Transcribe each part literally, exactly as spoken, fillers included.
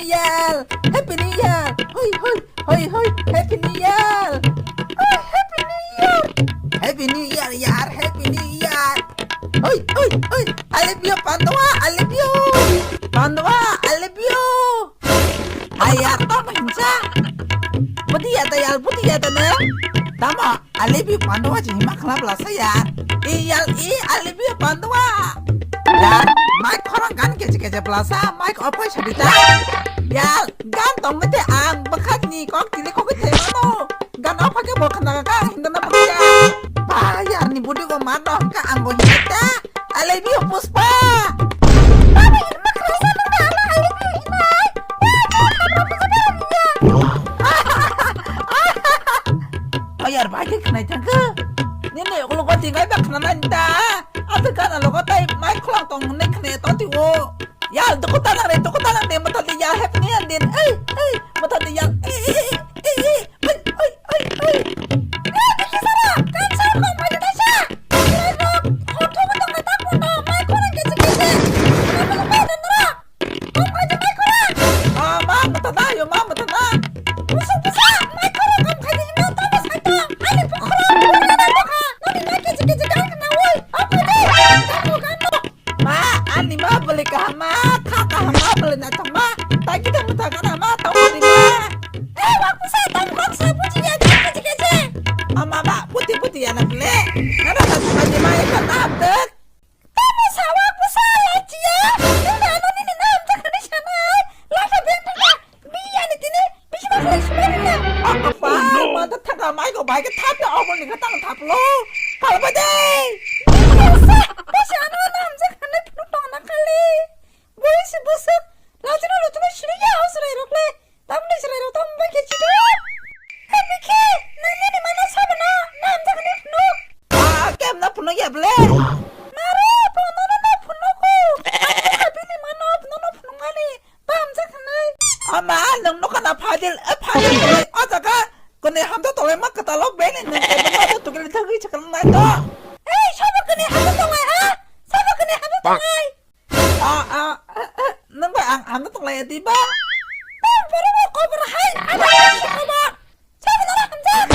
Year, Happy New Year. Hoi, hoi, hoi, hoi, Happy New Year. Oh, Happy New Year. Happy New Year, yaar, Happy New Year. Hoi, hoi, hoi. I love you, Pandwa, I love you. Pandwa, I love you. Hai yaar, tamo hinsa. Buti ya ta yaar, buti ya ta ne. Tamo, I love you, Pandwa, je hima khna blasa yaar. I yaar, i, I love you, Pandwa. Yaar, mic khorang gan keche keche blasa, mic off khai sadi ta. Yaar, gan tong mete ang bwkhat ni kok tili kok the mano. Gan off khai bo khna ka hinda na bwkha. Ba, yaar, ni budi go ma no ka ang go hinda ta. I love you, Pushpa. Babi, ini mah kerasa nang dah, I love you, Inai. Ya, jangan apa-apa saja, ya. Oh, yaar, bai khe khnai thang khe. Nini ulo ko tingai ba khna nai ta. Ate kana lo ko tai mai khlang tong ne khne to ti wo. Ya, to ko ta nang re, to ko ta nang de, mata de ya, hep ni an din. Ei, ei, mata de ya. Ei, ei, ei, ei, ei. Oi, oi, oi, oi. Eh, Bikisara, kan sa ko mai da sa. Mai ro, o to to ka ta ko no, mai ko ke ke ke. Mai ko mai da na. Ko mai da mai ko. Ah, ma, mata da yo, ma, mata da. Busa, busa, mai ko ko mai da na, ta ba sa ta. Ani pukra, pukra na ko ka. Nani mai ke ke ke ka na woi. Apa de? Ka ko ka no. Ma, ani ma bwlwi kaham ma, kha kaham ma, bwlwi naithok ma, tai kisa mwthang gana ma, tongmani ma. Eh, wak bwsa, tamo kok sa buji ya, kha buji khe je. Ama ba, puti puti ya na bwle. Nana ta ta ni ma, eka ta hamtwk. Tamo sa wak bwsa, lachi ya. Nini ano nini na hamtwk kani sanai. Lakha beng tongma. Biyani tini bisi ma khlai sumai rwna. Apa? Oh, no. Mata thaka mai ko bai ke thap ya, obo ni kha tang thap lo. Kalba de. Biyani sa, bisi ano ano hamjak hanai phunuk tong na kali. Bui si busuk. Lajino lajino siri ya, o sirai rok le. Tamni sirai rok tam bai ke chido. He bikhe, nang nini mana sabana, na hamjak hanai phunuk. Ah, kem na phunuk ya ble. Naro, phunuk na phunuk ko. Ang bini mana, phunuk na phunuk mani. Tamjak hinwi. Ama, nwng nokha na Fadil, eh, Fadil tolai, o jaga kwnwi hamjak tolai ma kwtal o bini nwng tei bwsajwk tuguli thagwi se kwrwng nai to. Ei, sabo kwnwi hamjak tolai, ha? Sabo kwnwi hamjak tolai? Ah, ah, eh, eh, nwng bai ang hamjak tolai ya di ba? Nwng borok bo kobor hai, ano kobor. Sabo nara hamjak.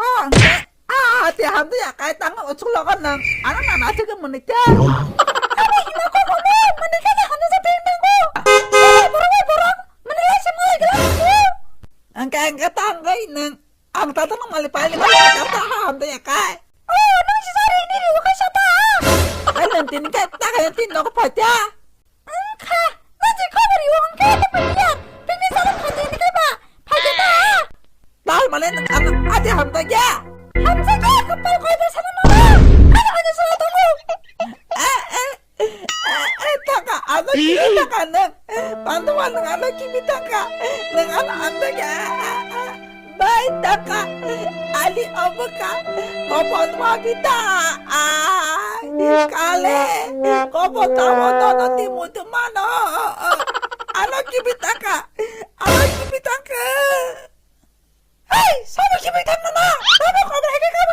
Oh, hwnkhe, ah, te hamjak ya kai tango uchulogo nwng. Ano nana thwkhe mwnwi te. Ano hino kok hwnwi mwnwi khe hamjak tei tongo. Borok bai borok mwnwi lai se malai gela tongo. Hwnkhe, hwnkhe tangwi nwng. Ang tato nwng mali paili mali kata hamjak ya kai. Oh, nwng si sari ini riwkha sata. Ai nwng tini kai takai tini nogo phaita. Wngkha, nang je khobor yo wngkhe, tei paniya, tei ni sara phaidi ni kaiba, phaidi ta. Tal mane nang ano adi hamjakya. Hamjakya, kapal koi da sana mama. Ano ano sara tongo. Eh, eh, eh, eh, taka, ano kimi taka nang. Pandu wa nang ano kimi taka. Nang ano hamjakya. Bai taka ali oboka kopon wabita ai kale kopon tamo tono timu tumano ano kibitaka ano kibitaka. Hei, sobo kibitaka na? Sobo kobra heke ko?